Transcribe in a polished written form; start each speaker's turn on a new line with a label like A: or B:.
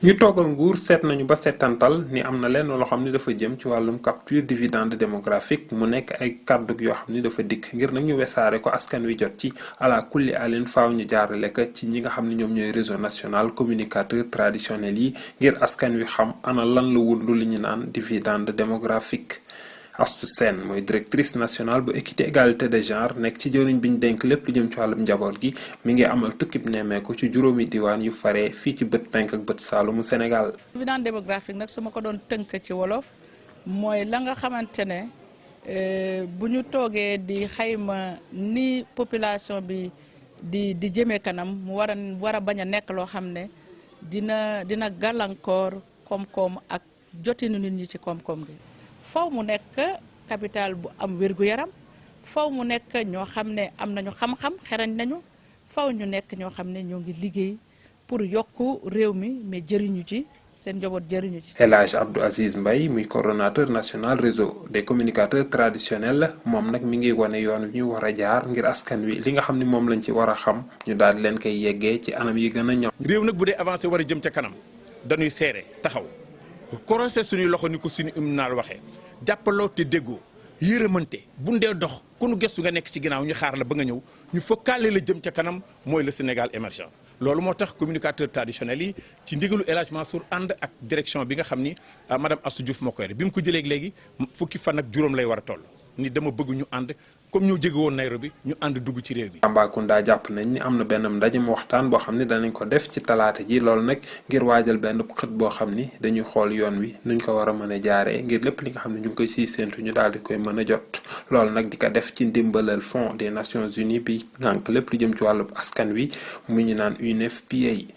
A: ñu toogal nguur seet nañu ba seetantal ni am na lenn loo xam ni dafa jëm ci wàllum capture dividende démographique mu nekk ay kàddu yoo xam ni dafa dikk ngir nag ñu wesaare ko askan wi jot ci ala kulli alin faaw ñu jaarale ko ci ñi nga xam ne ñoom ñooy réseau national communicateur traditionnel yi ngir askan wi xam ana lan la wundu li ñu naan dividende démographique. Astou Sène mooy directrice nationale bu équité égalité de genre nekk ci jëriñ bi ñu dénk lépp lu jëm ci wàllum njaboot gi mi ngi amal tukkib nemmeeku ci juróomi diwaan yu faree fii ci bët penk ak bët saalumu Sénégal.
B: dividende démographique nag su ma ko doon tënk ci wolof mooy la nga xamante ne bu ñu toogee di xayma ni population bi di jëmee kanam mu war a bañ a nekk loo xam ne dina gàllankoor koom-koom ak jotinu nit ñi ci koom-koom gi. faw mu nekk capital bu am wér-gu-yaram faw mu nekk ñoo xam ne am nañu xam-xam xerañ nañu faw ñu nekk ñoo xam ne ñoo ngi liggéey pour yokku réew mi mais jëriñu ci seen njaboot jëriñu ci. El Hadj Abdou Aziz Mbaye muy coordonnateur national réseau des communicateurs traditionnels moom nag mi ngi wane yoon wi ñu war a jaar ngir askan wi li nga xam ni moom lañ ci war a xam ñu daal di leen koy yeggee ci anam yi gën a ñëw.
C: réew nag bu dee avancé war a jëm ca kanam dañuy seere taxaw. korosé suñuy loxo ni ko suñu naal waxee jàppaloo te déggoo yërëmante bu ndee dox ku nu gëstu nga nekk ci ginnaaw ñu xaar la ba nga ñëw ñu focale la jëm ca kanam mooy le Sénégal émergent loolu moo tax communicateur traditionnel yi ci ndigalu El Hadj Mansour ànd ak direction bi nga xam ni madame Assou Diouf moo koy yore bi mu ko jëlee léegi fukki fan ak juróom lay war a toll ni dama bëgg ñu ànd comme ñu jege woon Nairobi ñu ànd dugg ci réew bi.
A: Tambacounda jàpp nañ ni am na benn ndajem waxtaan boo xam ne danañ ko def ci talaata ji loolu nag ngir waajal benn xët boo xam ni dañuy xool yoon wi nuñ ko war a mën a jaaree ngir lépp li nga xam ne ñu ngi koy siy séentu ñu daal di koy mën a jot loolu nag di ko def ci ndimbalal Fonds des Nations Unies bi ngànk lépp lu jëm ci wàllu askan wi mu ñu naan UNFPA.